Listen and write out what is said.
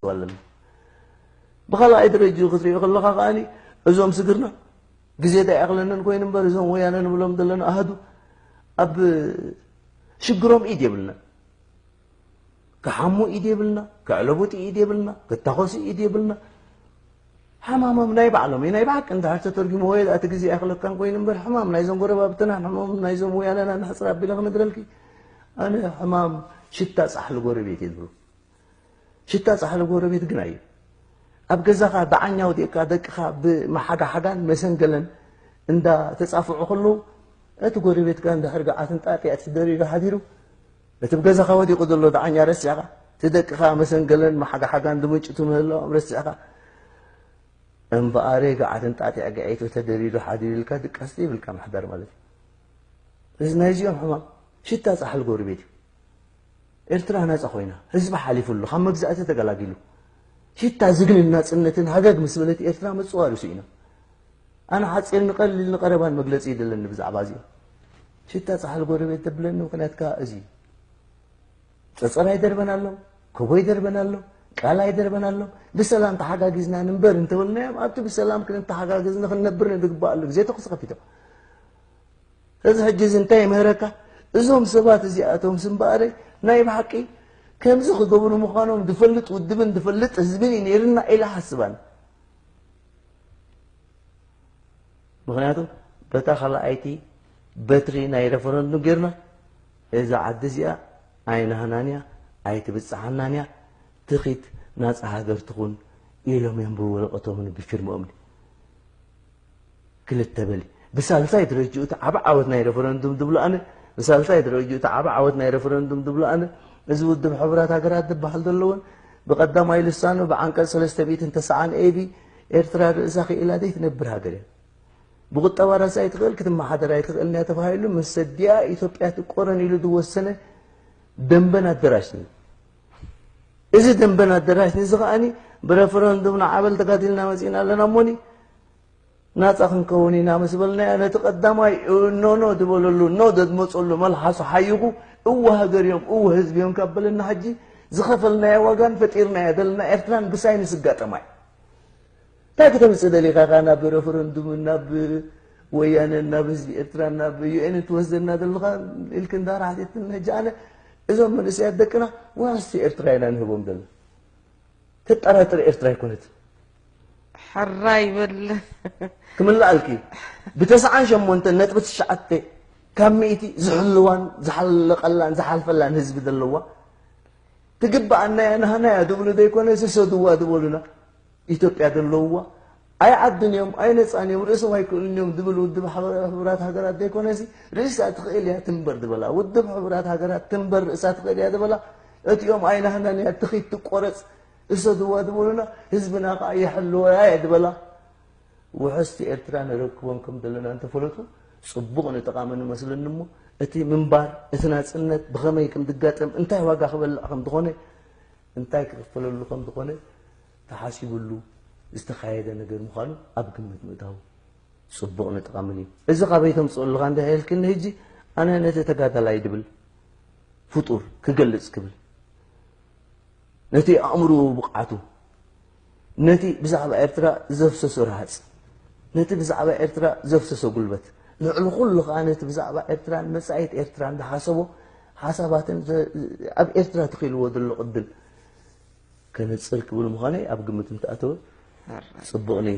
ኣለና። ብኻልኣይ ደረጃ ክትሪኦ ከለኻ ከኣኒ እዞም ስግርና ግዜ ዳይኣኽለንን ኮይኑ እምበር እዞም ወያነ ንብሎም ዘለና ኣሃዱ ኣብ ሽግሮም ኢድ የብልና። ክሓሙ ኢድ የብልና፣ ክዕለቡ ኢድ የብልና፣ ክታኾሱ ኢድ የብልና። ሕማሞም ናይ ባዕሎም እዩ። ናይ ብሓቂ እንድሕር ተተርጉሞ ወይ እቲ ግዜ ኣይኽለካን ኮይኑ እምበር ሕማም ናይዞም ጎረባብትና ሕማም ናይዞም ወያነና ንሕፅር ኣቢለ ክነግረልኪ ኣነ ሕማም ሽታ ፃሕሊ ጎረቤት እየ ዝብሎ። ሽታ ጻሕሊ ጎረቤት ግና እዩ። ኣብ ገዛኻ ደዓኛ ወዲቕካ ደቅኻ ብመሓጋሓጋን መሰንገለን እንዳ ተጻፍዑ ከለዉ እቲ ጎረቤትካ እንድሕር ገዓትን ጣጢዕ ተደሪሩ ሓዲሩ እቲ ብገዛኻ ወዲቑ ዘሎ ደዓኛ ረሲዕኻ እቲ ደቅኻ መሰንገለን መሓጋሓጋን ድምንጭቱ ምህላዎም ረሲዕኻ እምበኣረይ ገዓትን ጣጢዕ ገዒቱ ተደሪሩ ሓዲሩ ኢልካ ድቃስ ዘይብልካ ምሕዳር ማለት እዩ። እዚ ናይዚኦም ሕማም ሽታ ጻሕሊ ጎረቤት እዩ። ኤርትራ ናጻ ኮይና፣ ህዝቢ ሓሊፉሉ፣ ካብ መግዛእቲ ተገላጊሉ፣ ሽታ ዝግንን ናጽነትን ሃገግ ምስ በለት ኤርትራ ምጽዋር እዩ ስኢና። ኣነ ሓጺር ንቐሊል ንቐረባን መግለጺ ይደለኒ ብዛዕባ እዚኦም። ሽታ ጻሕሊ ጎረቤት ተብለኒ ምኽንያት ከኣ እዚ እዩ። ጸጸር ኣይደርበን ኣሎ፣ ኮቦ ይደርበን ኣሎ፣ ቃል ኣይደርበን ኣሎ። ብሰላም ተሓጋጊዝና ንንበር እንተበልናዮም ኣብቲ ብሰላም ክንተሓጋገዝ ንኽንነብር ንግባእ ኣሎ ግዜ ተኹሲ ከፊቶም። እዚ ሕጂ እዚ እንታይ ይምህረካ? እዞም ሰባት እዚኣቶም ስምበኣረይ ናይ ብሓቂ ከምዚ ክገብሩ ምዃኖም ዝፈልጥ ውድብን ዝፈልጥ ህዝብን እዩ ነይርና ኢለ ሓስባን። ምኽንያቱ በታ ካልኣይቲ በትሪ ናይ ረፈረንዱም ጌርና እዛ ዓዲ እዚኣ ኣይናህናን እያ ኣይትብጽሓናን እያ ትኺት ናጻ ሃገር ትኹን ኢሎም እዮም ብወረቐቶምን ብፊርምኦምን። ክልተ በሊ ብሳልሳይ ደረጅኡ እቲ ዓቢ ዓወት ናይ ረፈረንዱም ድብሎ ኣነ ብሳልሳይ ደረጅኡ እቲ ዓቢ ዓወት ናይ ረፈረንዱም ድብሎ ኣነ እዚ ውድብ ሕቡራት ሃገራት ዝበሃል ዘለዎን ብቐዳማይ ልሳኑ ብዓንቀጽ ሰለስተ ሚእትን ተስዓን ኤቢ ኤርትራ ርእሳ ክኢላ ዘይትነብር ሃገር እያ። ብቁጠባ ራእሲ ኣይትኽእል ክትመሓደር ኣይትኽእልን እያ ተባሂሉ ምስ ሰዲኣ ኢትዮጵያ ትቆረን ኢሉ ዝወሰነ ደንበን ኣደራሽን እዩ። እዚ ደንበን ኣደራሽን እዚ ከኣኒ ብረፈረንዱም ንዓበል ተጋዲልና መጺእና ኣለና እሞኒ ናጻ ክንከውን ኢና ምስ በልናዮ ነቲ ቀዳማይ ኖ ኖ ዝበለሉ ኖ ዘድመጸሉ መልሓሱ ሓይኹ እወ ሃገር እዮም እወ ህዝቢ እዮም ካብ በለና ሕጂ ዝኸፈልናዮ ዋጋን ፈጢርናዮ ዘለና ኤርትራን ብሳይንስ ዝጋጠማ እዩ። እንታይ ክተምጽእ ደሊኻ ኢኻ ናብ ረፈረንዱምን ናብ ወያነን ናብ ህዝቢ ኤርትራን ናብ ዩኤንን ትወስደና ዘለኻ ኢልኪ እንዳራሕ ሕጂ ኣነ እዞም መንእሰያት ደቅና ወረስቲ ኤርትራ ኢና ንህቦም ዘለና። ተጠራጥር ኤርትራ ኣይኮነትን። ሕራይ በል። ክምልኣልኪ ብተስዓን ሸሞንተን ነጥቢ ትሽዓተ ካብ ሚእቲ ዝሕልዋን ዝሓለቐላን ዝሓልፈላን ህዝቢ ዘለዋ ትግብኣና እያ ናህና እያ ዝብሉ ዘይኮነ ዝሰድዋ ዝበሉና ኢትዮጵያ ዘለውዋ ኣይዓድን እዮም ኣይነፃን እዮም ርእሶም ኣይክእሉን እዮም ዝብል ውድብ ሕቡራት ሃገራት ዘይኮነሲ ርእሳ ትኽእል እያ ትንበር ዝበላ ውድብ ሕቡራት ሃገራት ትንበር ርእሳ ትኽእል እያ ዝበላ እቲኦም ኣይናህናን እያ ትኺድ ትቆረፅ እሰድዋ ዝበሉና ህዝብና ከዓ የሕልወያ እየ ዝበላ ውሕስቲ ኤርትራ ነረክቦም ከም ዘለና እንተፈለጡ ጽቡቕ ንጠቓሚ ንመስለኒ እሞ እቲ ምንባር እቲ ናጽነት ብኸመይ ከም ዝጋጠም እንታይ ዋጋ ክበልዕ ከም ዝኾነ እንታይ ክኽፈለሉ ከም ዝኾነ ተሓሲብሉ ዝተኻየደ ነገር ምዃኑ ኣብ ግምት ምእታው ጽቡቕን ጠቓምን እዩ። እዚ ካበይ ተምጽኦ ኣለኻ እንድሕር ኢልክኒ፣ ሕጂ ኣነ ነቲ ተጋዳላይ ድብል ፍጡር ክገልጽ ክብል፣ ነቲ ኣእምሮኡ ብቕዓቱ፣ ነቲ ብዛዕባ ኤርትራ ዘፍሰሶ ረሃጽ፣ ነቲ ብዛዕባ ኤርትራ ዘፍሰሶ ጉልበት፣ ልዕሊ ኩሉ ከኣ ነቲ ብዛዕባ ኤርትራን መጻኢት ኤርትራን ዝሓሰቦ ሓሳባትን ኣብ ኤርትራ ተኺልዎ ዘሎ ቅድል ከነጽር ክብል ምዃነይ ኣብ ግምት እንተኣተወ ጽቡቕ ነይ